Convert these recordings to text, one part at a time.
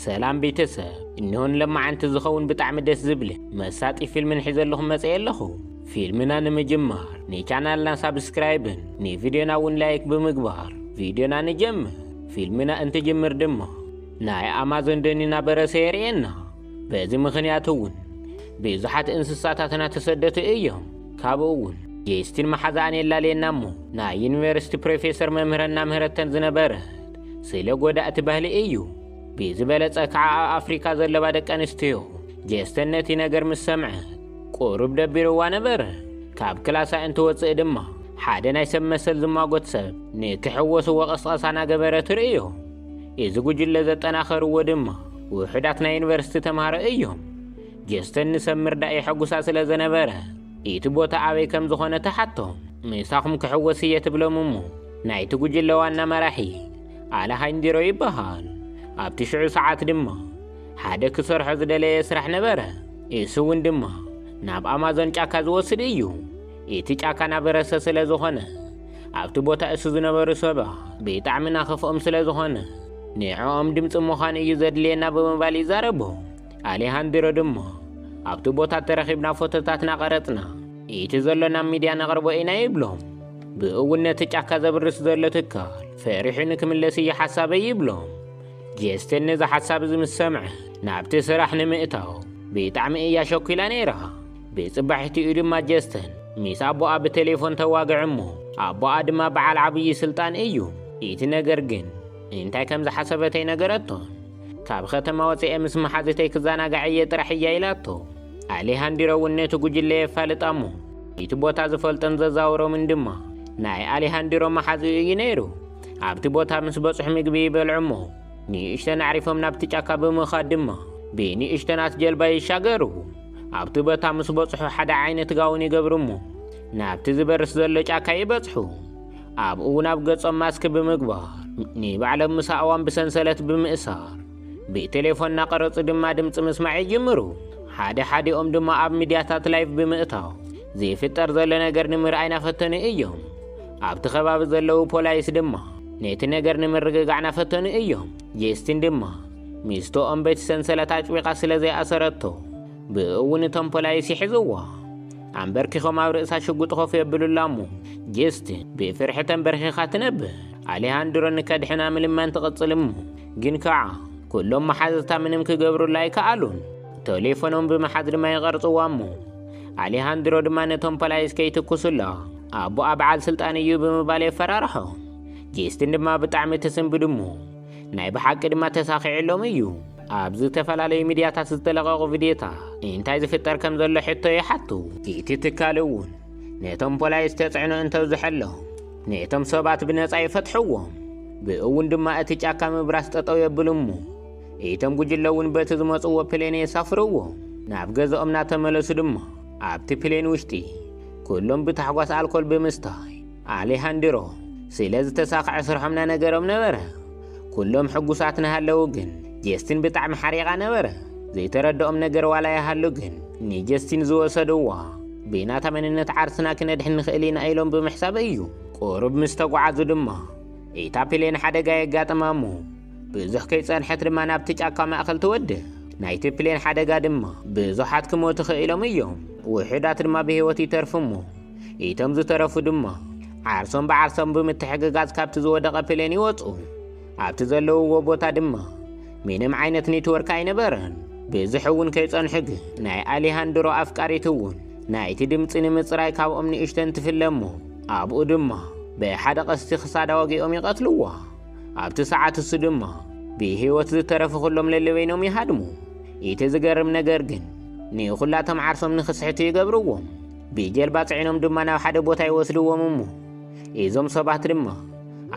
ሰላም ቤተሰብ፣ እንሆን ለማዓንቲ ዝኸውን ብጣዕሚ ደስ ዝብል መሳጢ ፊልም ንሒዘ ኣለኹም መጸየ ኣለኹ። ፊልምና ንምጅማር ንቻናልና ሳብስክራይብን ንቪድዮና እውን ላይክ ብምግባር ቪድዮና ንጀምር። ፊልምና እንትጅምር ድማ ናይ ኣማዞን ደኒ እናበረሰ የርእየና። በዚ ምኽንያት እውን ብዙሓት እንስሳታት እናተሰደቱ እዮም። ካብኡ እውን ጄስቲን መሓዛኣን የላልየና እሞ ናይ ዩኒቨርሲቲ ፕሮፌሰር መምህረን እናምህረተን ዝነበረት ስለ ጎዳእቲ ባህሊ እዩ። ብዝበለጸ ከዓ ኣብ ኣፍሪካ ዘለባ ደቂ ኣንስትዮ። ጄስተን ነቲ ነገር ምስ ሰምዐት ቁሩብ ደቢርዋ ነበረ። ካብ ክላሳ እንትወፅእ ድማ ሓደ ናይ ሰብ መሰል ዝማጎት ሰብ ንክሕወስዎ ቀስቐሳ እናገበረ ትርእዮ። እዚ ጉጅለ ዘጠናኸርዎ ድማ ውሑዳት ናይ ዩኒቨርሲቲ ተምሃሮ እዮም። ጄስተን ንሰብ ምርዳእ የሐጉሳ ስለ ዘነበረ እቲ ቦታ ኣበይ ከም ዝኾነ ተሓቶም። ምሳኹም ክሕወስ እየ ትብሎም እሞ ናይቲ ጉጅለ ዋና መራሒ ኣለሃንዲሮ ይበሃል። ኣብቲ ሽዑ ሰዓት ድማ ሓደ ክሰርሖ ዝደለየ ስራሕ ነበረ። እሱ እውን ድማ ናብ ኣማዞን ጫካ ዝወስድ እዩ። እቲ ጫካ ናበረሰ ስለ ዝኾነ ኣብቲ ቦታ እሱ ዝነበሩ ሰባት ብጣዕሚ ናኸፍኦም ስለ ዝኾነ ንዕኦም ድምፂ ምዃን እዩ ዘድልየና ብምባል ይዛረቡ። ኣሌሃንድሮ ድማ ኣብቲ ቦታ ተረኺብና ፎቶታት ናቐረፅና እቲ ዘሎ ናብ ሚድያ ነቕርቦ ኢና ይብሎም። ብእውን ነቲ ጫካ ዘብርስ ዘሎ ትካል ፈሪሑ ንክምለስ እዩ ሓሳበይ ይብሎም። ጄስተን ነዚ ሓሳብ እዚ ምስ ሰምዐ ናብቲ ስራሕ ንምእታው ብጣዕሚ እያ ሸኲላ ነይራ። ብፅባሒትኡ ድማ ጀስተን ምስ ኣቦኣ ብቴሌፎን ተዋግዕ እሞ ኣቦኣ ድማ በዓል ዓብዪ ስልጣን እዩ። እቲ ነገር ግን እንታይ ከም ዝሓሰበት ኣይነገረቶን። ካብ ከተማ ወፂኤ ምስ መሓዝተይ ክዘናጋዕ እየ ጥራሕ እያ ኢላቶ። ኣሌሃንድሮ እውን ነቲ ጉጅለ የፋልጣ እሞ እቲ ቦታ ዝፈልጦን ዘዛውሮምን ድማ ናይ ኣሌሃንድሮ መሓዝኡ እዩ ነይሩ። ኣብቲ ቦታ ምስ በፅሑ ምግቢ ይበልዑ እሞ ንእሽተን ኣዕሪፎም ናብቲ ጫካ ብምኻድ ድማ ብንእሽተናት ጀልባ ይሻገሩ። ኣብቲ ቦታ ምስ በፅሑ ሓደ ዓይነት ጋውን ይገብሩ እሞ ናብቲ ዝበርስ ዘሎ ጫካ ይበፅሑ። ኣብኡ እውን ኣብ ገጾም ማስክ ብምግባር ንባዕሎም ምስ ኣእዋም ብሰንሰለት ብምእሳር ብቴሌፎን እናቐረፁ ድማ ድምፂ ምስማዕ ይጅምሩ። ሓደ ሓዲኦም ድማ ኣብ ሚድያታት ላይቭ ብምእታው ዝፍጠር ዘሎ ነገር ንምርኣይ ናፈተኑ እዮም። ኣብቲ ከባቢ ዘለዉ ፖላይስ ድማ ነቲ ነገር ንምርግጋዕ ናፈተኑ እዮም። ጄስቲን ድማ ሚስቶኦም በቲ ሰንሰለት ኣጭቢቓ ስለ ዘይኣሰረቶ ብእውን እቶም ፖላይስ ይሕዝዋ። ኣንበርኪኾም ኣብ ርእሳ ሽጉጥ ኮፍ የብሉላ እሞ ጄስቲን ብፍርሒ ተንበርኪኻ ትነብር። ኣሌሃንድሮ ንከድሕና ምልማን ትቕጽል እሞ ግን ከዓ ኩሎም መሓዝታ ምንም ክገብሩላ ኣይከኣሉን። ቴሌፎኖም ብምሓዝ ድማ ይቐርጽዋ እሞ ኣሌሃንድሮ ድማ ነቶም ፖላይስ ከይትኩሱላ ኣቦኣ በዓል ስልጣን እዩ ብምባል የፈራርሖም። ጄስቲን ድማ ብጣዕሚ ተሰንብድ እሞ ናይ ብሓቂ ድማ ተሳኺዕሎም እዩ። ኣብ ዝተፈላለዩ ሚድያታት ዝተለቐቑ ቪድዮታት እንታይ ዝፍጠር ከም ዘሎ ሕቶ ይሓቱ። እቲ ትካል እውን ነቶም ፖላይስ ተፅዕኖ እንተብዝሐሎም ነቶም ሰባት ብነፃ ይፈትሕዎም። ብእውን ድማ እቲ ጫካ ምብራስ ጠጠው የብል እሞ እቶም ጉጅለ እውን በቲ ዝመፅዎ ፕሌን የሳፍርዎም። ናብ ገዛኦም እናተመለሱ ድማ ኣብቲ ፕሌን ውሽጢ ኩሎም ብታሕጓስ ኣልኮል ብምስታይ ኣሌሃንድሮ ስለ ዝተሳኽዐ ስርሖም እናነገሮም ነበረ። ኩሎም ሕጉሳት እናሃለዉ ግን ጀስቲን ብጣዕሚ ሓሪቓ ነበረ። ዘይተረድኦም ነገር ዋላ ይሃሉ ግን ንጀስቲን ዝወሰድዋ ብናታ መንነት ዓርስና ክነድሕን ንኽእል ኢና ኢሎም ብምሕሳብ እዩ። ቁሩብ ምስ ተጓዓዙ ድማ እታ ፕሌን ሓደጋ የጋጥማ እሞ ብዙሕ ከይጸንሐት ድማ ናብቲ ጫካ ማእከል ትወድቕ። ናይቲ ፕሌን ሓደጋ ድማ ብዙሓት ክሞቱ ክኢሎም እዮም። ውሑዳት ድማ ብህይወት ይተርፉ እሞ እቶም ዝተረፉ ድማ ዓርሶም ብዓርሶም ብምትሕግጋዝ ካብቲ ዝወደቐ ፕሌን ይወፁ። ኣብቲ ዘለውዎ ቦታ ድማ ምንም ዓይነት ኔትወርክ ኣይነበረን። ብዙሕ እውን ከይጸንሑ ግን ናይ ኣሊሃንድሮ ኣፍቃሪት እውን ናይቲ ድምፂ ንምፅራይ ካብኦም ንእሽተን ትፍለ እሞ ኣብኡ ድማ ብሓደ ቀስቲ ክሳዳ ወጊኦም ይቐትልዋ። ኣብቲ ሰዓት እሱ ድማ ብህይወት ዝተረፉ ኩሎም ለለበይኖም ይሃድሙ። እቲ ዝገርም ነገር ግን ንኹላቶም ዓርሶም ንክስሕቱ ይገብርዎም። ብጀልባ ፅዒኖም ድማ ናብ ሓደ ቦታ ይወስድዎም እሞ እዞም ሰባት ድማ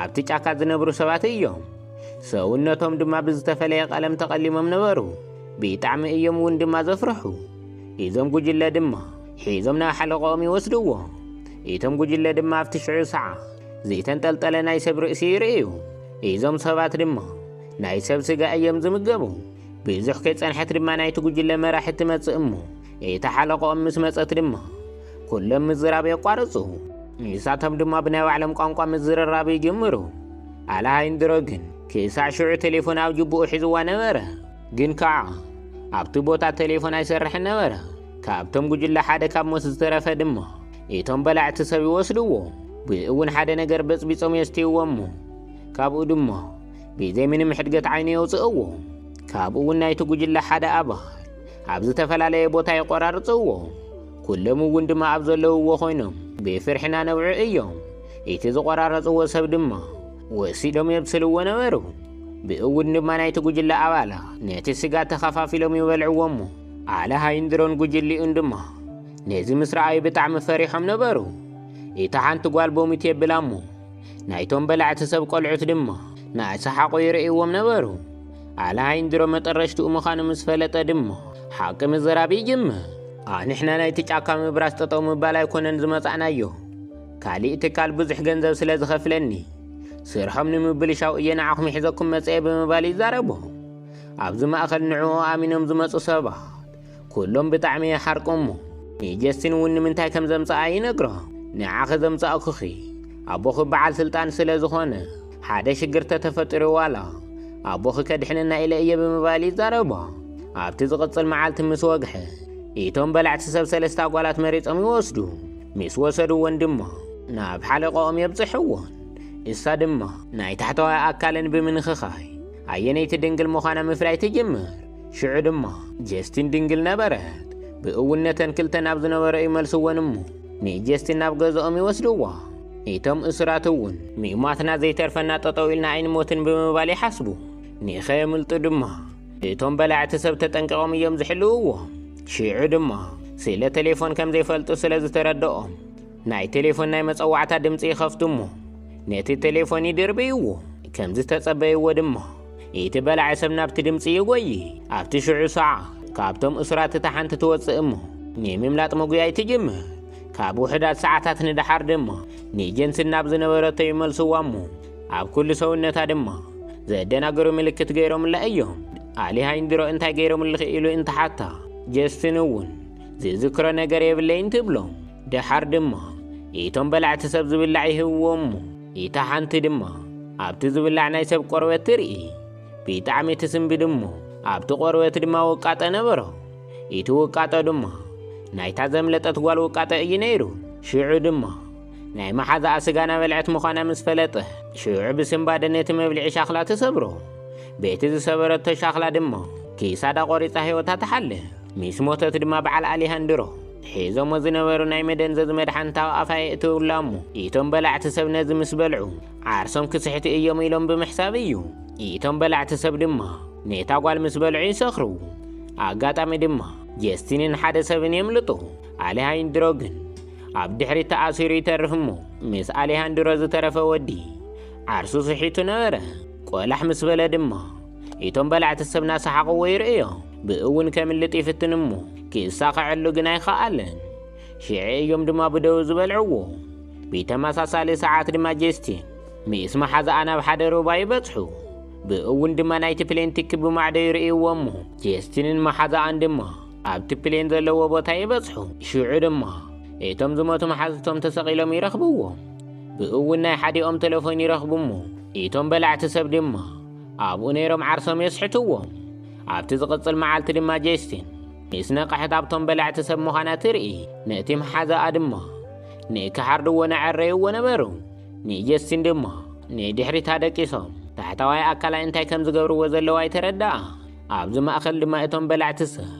ኣብቲ ጫካ ዝነብሩ ሰባት እዮም። ሰውነቶም ድማ ብዝተፈለየ ቀለም ተቐሊሞም ነበሩ። ብጣዕሚ እዮም እውን ድማ ዘፍርሑ። እዞም ጉጅለ ድማ ሒዞም ናብ ሓለቆኦም ይወስድዎም። እቶም ጉጅለ ድማ ኣብቲ ሽዑ ሰዓት ዘይተንጠልጠለ ናይ ሰብ ርእሲ ይርእዩ። እዞም ሰባት ድማ ናይ ሰብ ስጋ እዮም ዝምገቡ። ብዙሕ ከይጸንሐት ድማ ናይቲ ጉጅለ መራሒ ትመጽእ እሞ እታ ሓለቆኦም ምስ መጸት ድማ ኩሎም ምዝራብ የቋርጹ። ንሳቶም ድማ ብናይ ባዕሎም ቋንቋ ምዝርራብ ይጅምሩ። ኣልሃይንድሮ ግን ክሳዕ ሽዑ ቴሌፎን ኣብ ጅቡኡ ሒዝዋ ነበረ። ግን ከዓ ኣብቲ ቦታ ቴሌፎን ኣይሰርሕን ነበረ። ካብቶም ጉጅለ ሓደ ካብ ሞት ዝተረፈ ድማ እቶም በላዕቲ ሰብ ይወስድዎ። ብእውን ሓደ ነገር በጽቢጾም የስትይዎ እሞ ካብኡ ድማ ብዘይ ምንም ሕድገት ዓይኑ የውፅእዎ። ካብኡ እውን ናይቲ ጉጅለ ሓደ ኣባል ኣብ ዝተፈላለየ ቦታ ይቆራርፅዎ። ኩሎም እውን ድማ ኣብ ዘለውዎ ኮይኖም ብፍርሒ ናነብዑ እዮም። እቲ ዝቆራረፅዎ ሰብ ድማ ወሲዶም የብስልዎ ነበሩ። ብእውን ድማ ናይቲ ጉጅለ ኣባላ ነቲ ስጋ ተኸፋፊሎም ይበልዕዎ እሞ ኣለ ሃይንድሮን ጉጅሊኡን ድማ ነዚ ምስ ረኣዩ ብጣዕሚ ፈሪሖም ነበሩ። እታ ሓንቲ ጓል ቦሚት የብላ እሞ ናይቶም በላዕቲ ሰብ ቆልዑት ድማ ንኣሰሓቑ ይርእይዎም ነበሩ። ኣለ ሃይንድሮ መጠረሽትኡ ምዃኑ ምስ ፈለጠ ድማ ሓቂ ምዝራብ ይጅምር። ኣንሕና ናይቲ ጫካ ምብራስ ጠጠው ምባል ኣይኮነን ዝመጻእናዮ። ካሊእ ትካል ብዙሕ ገንዘብ ስለ ዝኸፍለኒ ስርሖም ንምብልሻው እየ ንዓኹም ሒዘኩም መጽኤ ብምባል ይዛረቦ። ኣብዚ ማእኸል ንዕኡ ኣሚኖም ዝመጹ ሰባት ኩሎም ብጣዕሚ ይሓርቁ እሞ ንጀስቲን እውን ንምንታይ ከም ዘምጽኣ ይነግሮ። ንዓኺ ዘምጻእኩኺ ኣቦኺ በዓል ስልጣን ስለ ዝኾነ ሓደ ሽግር ተተፈጢሩ ዋላ ኣቦኺ ከድሕነና ኢለ እየ ብምባል ይዛረቦ። ኣብቲ ዝቕጽል መዓልቲ ምስ ወግሐ እቶም በላዕቲ ሰብ ሰለስተ ኣጓላት መሪጾም ይወስዱ። ምስ ወሰድወን ድማ ናብ ሓለቆኦም የብጽሕወን። እሳ ድማ ናይ ታሕተዋይ ኣካለን ብምንኽኻይ ኣየነይቲ ድንግል ምዃና ምፍላይ ትጅምር። ሽዑ ድማ ጀስቲን ድንግል ነበረት። ብእውነተን ክልተን ኣብ ዝነበረ ይመልስወን እሞ ንጀስቲን ናብ ገዝኦም ይወስድዋ። እቶም እሱራት እውን ሚማትና ዘይተርፈና ጠጠው ኢልና ኣይንሞትን ብምባል ይሓስቡ። ንኸየምልጡ ድማ እቶም በላዕቲ ሰብ ተጠንቂቖም እዮም ዝሕልውዎ። ሽዑ ድማ ስለ ቴሌፎን ከም ዘይፈልጡ ስለ ዝተረድኦም ናይ ቴሌፎን ናይ መጸዋዕታ ድምጺ ይኸፍቱ እሞ ነቲ ቴሌፎን ይድርብይዎ። ከም ዝተጸበይዎ ድማ እቲ በላዒ ሰብ ናብቲ ድምጺ ይጎይ። ኣብቲ ሽዑ ሰዓ ካብቶም እሱራት እታ ሓንቲ ትወጽእ እሞ ንምምላጥ መጉያይ ትጅምር። ካብ ውሑዳት ሰዓታት ንደሓር ድማ ንጀስቲን ናብ ዝነበረቶ ይመልስዋ እሞ ኣብ ኩሉ ሰውነታ ድማ ዘደናግሩ ምልክት ገይሮምላ እዮም። ኣሊ ሃይንድሮ እንታይ ገይሮምልኺ ኢሉ እንትሓታ ጀስቲን እውን ዝዝክሮ ነገር የብለይን ትብሎም። ደሓር ድማ እቶም በላዕቲ ሰብ ዝብላዕ ይህብዎ እሞ እታ ሓንቲ ድማ ኣብቲ ዝብላዕ ናይ ሰብ ቆርበት ትርኢ። ብጣዕሚ ትስንብድ እሞ ኣብቲ ቆርበት ድማ ውቃጠ ነበሮ። እቲ ውቃጠ ድማ ናይታ ዘምለጠት ጓል ውቃጠ እዩ ነይሩ። ሽዑ ድማ ናይ መሓዛኣ ስጋ ናበልዐት ምዃና ምስ ፈለጠ ሽዑ ብስንባደ ነቲ መብልዒ ሻኽላ ትሰብሮ። በቲ ዝሰበረቶ ሻኽላ ድማ ኪሳዳ ቆሪጻ ህይወታ ትሓልፍ። ምስ ሞተት ድማ በዓል ኣሊሃንድሮ ሒዞሞ ዝነበሩ ናይ መደንዘዚ መድሓኒት ኣብ ኣፋ የእትውላ እሞ እቶም በላዕቲ ሰብ ነዚ ምስ በልዑ ዓርሶም ክስሕቱ እዮም ኢሎም ብምሕሳብ እዩ። እቶም በላዕቲ ሰብ ድማ ነታ ጓል ምስ በልዑ ይሰኽሩ። ኣጋጣሚ ድማ ጀስቲንን ሓደ ሰብን የምልጡ። ኣሊሃንድሮ ግን ኣብ ድሕሪት ተኣሲሩ ይተርፍ እሞ ምስ ኣሊሃንድሮ ዝተረፈ ወዲ ዓርሱ ስሒቱ ነበረ። ቆላሕ ምስ በለ ድማ እቶም በላዕቲ ሰብ ናሰሓቕዎ ይርእዮ። ብእውን ከምልጥ ይፍትን እሞ ክሳኸዐሉ ግን ኣይኸኣለን። ሽዑ እዮም ድማ ብደው ዝበልዕዎ። ብተመሳሳሊ ሰዓት ድማ ጀስቲን ምስ መሓዛኣ ናብ ሓደ ሩባ ይበጽሑ። ብእውን ድማ ናይቲ ፕሌን ትኪ ብማዕዶ ይርእይዎ እሞ ጀስቲንን መሓዛኣን ድማ ኣብቲ ፕሌን ዘለዎ ቦታ ይበጽሑ። ሽዑ ድማ እቶም ዝሞቱ መሓዝቶም ተሰቒሎም ይረኽብዎም። ብእውን ናይ ሓዲኦም ቴሌፎን ይረኽቡ እሞ እቶም በላዕቲ ሰብ ድማ ኣብኡ ነይሮም ዓርሶም የስሕትዎም። ኣብቲ ዝቕጽል መዓልቲ ድማ ጀስቲን ምስ ነቕሐት ኣብቶም በላዕቲ ሰብ ምዃና ትርኢ። ነቲ መሓዛኣ ድማ ንክሓርድዎ ነዐረይዎ ነበሩ። ንጀስቲን ድማ ንድሕሪት ኣደቂሶም ታሕተዋይ ኣካላ እንታይ ከም ዝገብርዎ ዘለዋ ኣይተረዳኣ። ኣብዚ ማእከል ድማ እቶም በላዕቲ ሰብ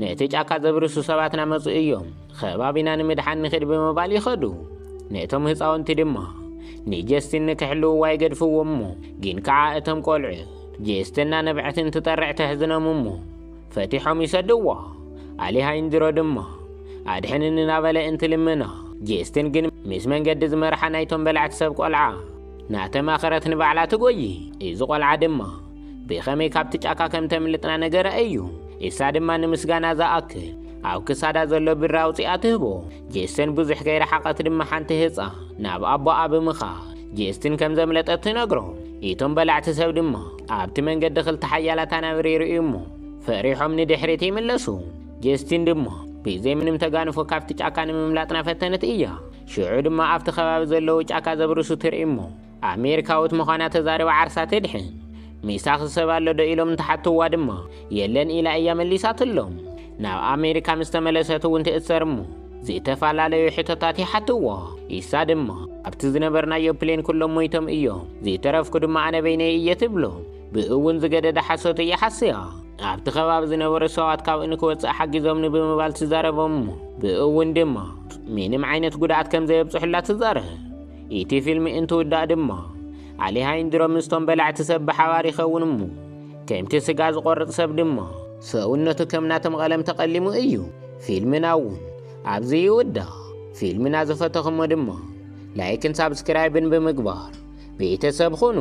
ነቲ ጫካ ዘብርሱ ሰባት ናመጹ እዮም። ከባቢና ንምድሓን ንኽድ ብምባል ይኸዱ። ነቶም ህፃውንቲ ድማ ንጀስቲን ንክሕልውዋ ይገድፍዎ እሞ ግን ከዓ እቶም ቆልዑ ጀስቲን ናነብዐት እንትጠርዕ ተሕዝኖም እሞ ፈቲሖም ይሰድዋ። ኣሊሃንድሮ ድማ ኣድሕንኒ እናበለ እንትልምና ጀስቲን ግን ምስ መንገዲ ዝመርሓ ናይቶም በላዕቲ ሰብ ቆልዓ ናተማኸረት ንባዕላ ትጎይ። እዚ ቆልዓ ድማ ብኸመይ ካብቲ ጫካ ከም ተምልጥና ነገራ እዩ። እሳ ድማ ንምስጋና ዝኣክል ኣብ ክሳዳ ዘሎ ብር ኣውፂኣ ትህቦ። ጀስቲን ብዙሕ ከይረሓቐት ድማ ሓንቲ ህፃ ናብ ኣቦኣ ብምኻ ጀስቲን ከም ዘምለጠት ትነግሮ። እቶም በላዕቲ ሰብ ድማ ኣብቲ መንገዲ ክልተ ሓያላት ኣናብር ይርእዩ እሞ ፈሪሖም ንድሕሪት ይምለሱ። ጀስቲን ድማ ብዘይ ምንም ተጋንፎ ካብቲ ጫካ ንምምላጥ ናፈተነት እያ። ሽዑ ድማ ኣብቲ ከባቢ ዘለዉ ጫካ ዘብርሱ ትርኢ እሞ ኣሜሪካዊት ምዃና ተዛሪባ ዓርሳ ትድሕን። ምሳኺ ሰብ ኣሎ ዶ ኢሎም እንትሓትዋ ድማ የለን ኢላ እያ መሊሳትሎም። ናብ ኣሜሪካ ምስ ተመለሰት እውን ትእሰር እሞ ዝተፈላለዩ ሕቶታት ይሓትዎ። ኢሳ ድማ ኣብቲ ዝነበርናዮ ፕሌን ኩሎም ሞይቶም እዮም፣ ዘይተረፍኩ ድማ ኣነ በይነይ እየ ትብሎ። ብእውን ዝገደደ ሓሶት እያ ሓስያ። ኣብቲ ከባቢ ዝነበሩ ሰባት ካብኡ ንክወፅእ ሓጊዞምኒ ብምባል ትዛረቦም እሞ ብእውን ድማ ምንም ዓይነት ጉድኣት ከም ዘየብፅሑላ ትዛረብ። እቲ ፊልም እንትውዳእ ድማ ኣሊሃይንድሮ ምስቶም በላዕቲ ሰብ ብሓባር ይኸውን እሞ ከምቲ ስጋ ዝቆርጥ ሰብ ድማ ሰውነቱ ከም ናቶም ቀለም ተቐሊሙ እዩ። ፊልምና እውን ኣብዚ ይውዳእ። ፊልምና ዝፈተኹሞ ድማ ላይክን ሳብስክራይብን ብምግባር ቤተሰብ ኹኑ።